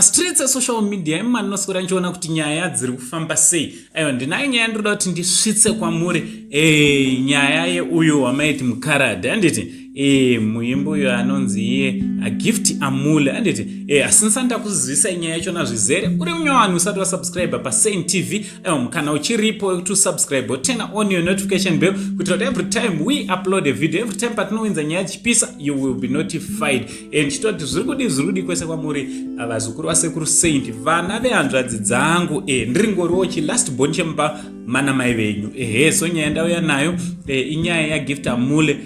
Streets esocial media imi mandinoswera ndichiona kuti nyaya dziri kufamba sei. Aiwa, ndinayo nyaya ndinoda kuti ndisvitse kwamuri. Nyaya yeuyu wamaiti mukarad, handiti? Muimbi uyu anonzi iye Gift Amule, handiti? Asi ndisati ndakuzivisa nyaya yachona zvizere, uri munyowani usati wasubscribe paSaint TV, aiwa, mukana uchiripo wekuti usubscribe, turn on your notification bell kuitira kuti every time we upload a video, every time patinowinza nyaya dzichipisa, you will be notified. And chitoti zviri kudii, zviri kudii kwese kwamuri, vazukuru vasekuru Saint, vana vehanzvadzi dzangu? Ndiri ngoriwo chilast born chemupa mana mai venyu. Ehe, so nyaya ndauya nayo inyaya yaGift Amule.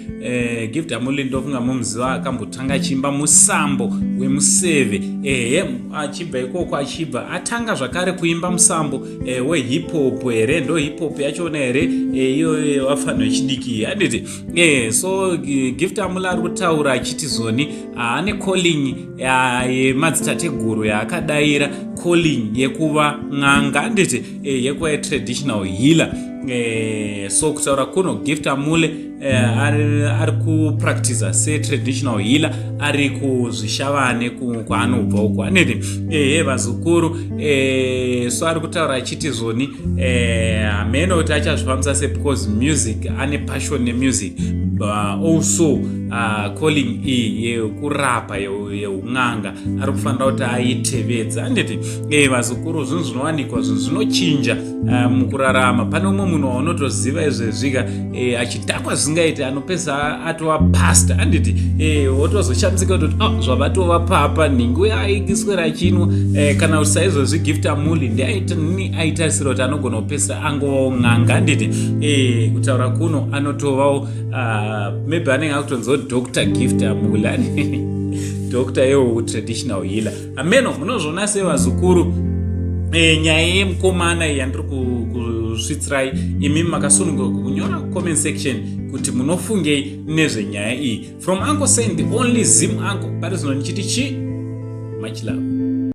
Gift Amule ndofunga mumuziva, akambotanga achiimba musambo wemuseve. Ehe, achibva ikoko achibva atanga zvakare kuimba musambo wehip hop here, ndo hip hop yachona here iyoyo wafanira wechidiki, handiti? So Gift Amule ari kutaura achiti zoni ane calling yemadzitateguru yaakadayira, calling yekuva n'anga, handiti? Yekuva yetraditional healer. So kutaura kuno Gift Amule ari kupractiza setraditional healer ari kuzvishavane kwaanobva uko, handiti? Ehe, vazukuru, so ari kutaura achiti zoni hameno kuti achazvifambisa sei, because music, ane passion nemusic, also calling iyi yekurapa, yeun'anga, ari kufanira kuti aitevedza, handiti? Vazukuru, zvinhu zvinowanikwa, zvinhu zvinochinja mukurarama. Pane umwe munhu waunotoziva izvezvika achidhakwa zvisingaiti, anopesa atova pastor, handiti? Wotozoshamisika kutoti, oh, zvavatova papa nhingi uye aiswera achinwa. Kana kuti saizvozvi Gift Amuli ndiaitani aitarisira kuti anogona kupesa angovawo n'anga, handiti? Kutaura kuno anotovawo maybe anenge akutonziwo Dr Gift Amuli, doctor yetraditional healer. Ameno munozviona sevazukuru. Nyaya yemukomana iyi yandiri kusvitsirai, imi makasununguka kunyora comment section kuti munofungei nezvenyaya iyi. From Uncle Saint, the only Zim uncle, pari zvino ndichiti chi much love.